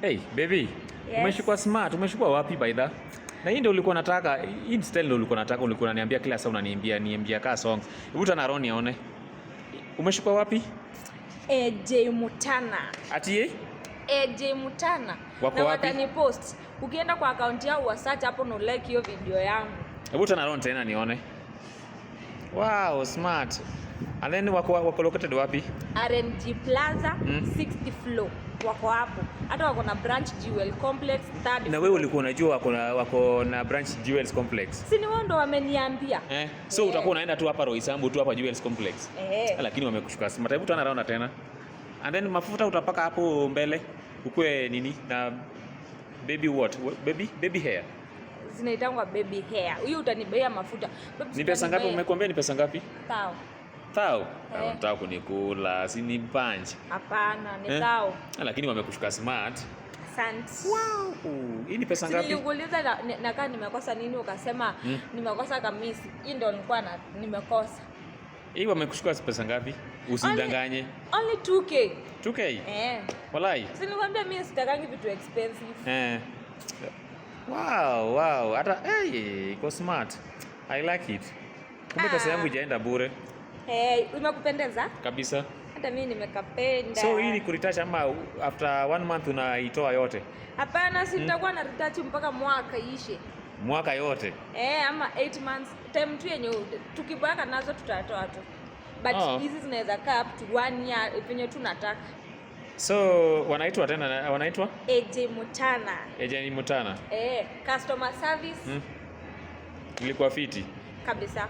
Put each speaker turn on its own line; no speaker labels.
Hey, baby.
Yes.
Umeshukwa smart, umeshukwa wapi by the? Na hii ndio ulikuwa unataka, hii style ndio ulikuwa unataka, ulikuwa unaniambia kila saa unaniambia, niambia kaa songs. Hebu tena Ron aone. Umeshukwa wapi?
AJ Mutana.
Ati ye?
AJ Mutana.
Wako
na
wapi?
Watanipost. Ukienda kwa akaunti yao wa search hapo na like hiyo video yangu.
Hebu tena Ron tena nione. Wow, smart. And then wako located wapi?
RNG Plaza, 60 floor. Wako hapo. Hata wako na branch Jewel Complex third
Na
floor.
wewe ulikuwa unajua wako na branch Jewels Complex?
Si ni wao ndo wameniambia.
Eh? So
Eh.
utakuwa unaenda tu hapa Roysambu tu hapa Jewels Complex.
Eh.
Lakini wamekushuka smart. Hebu tena round tena. And then mafuta utapaka hapo mbele ukue nini na baby what? Baby hair.
Zinaitangwa baby hair. Huyu utanibeia mafuta. Babe,
Ni pesa ngapi
utanibeia.
Umekuambia ni pesa ngapi?
Thao.
Thao.
Eh.
Unataka kunikula, si ni punch.
Hapana, ni
Eh?
thao.
Lakini wamekushuka smart.
Asante.
Wow. Hii ni pesa
Si
ngapi?
nilikuuliza nakaa nimekosa nini, ukasema nimekosa kamisi. Hii ndo nilikuwa na nimekosa.
Hii wamekushuka pesa ngapi? Usidanganye.
Only 2K.
2K.
Eh.
Walai.
Si nilikwambia mimi sitakangi vitu expensive.
Eh. Wow. Hata hey, iko smart. I like it. Kumbe pesa
Ah.
yangu ijaenda bure
Eh, imekupendeza?
Kabisa.
Hata mimi nimekapenda.
So hii ni kuretouch ama after one month unaitoa yote?
Hapana, si nitakuwa na retouch mpaka mwaka ishe.
Mwaka yote.
Eh, ama 8 months time tu yenye tukiboeka nazo tutatoa tu. But
Oh.
hizi zinaweza kaa up to one year penye tu nataka.
So wanaitwa tena, wanaitwa?
AJ Mutana.
AJ Mutana.
Eh, customer service
Ilikuwa fiti.
Kabisa.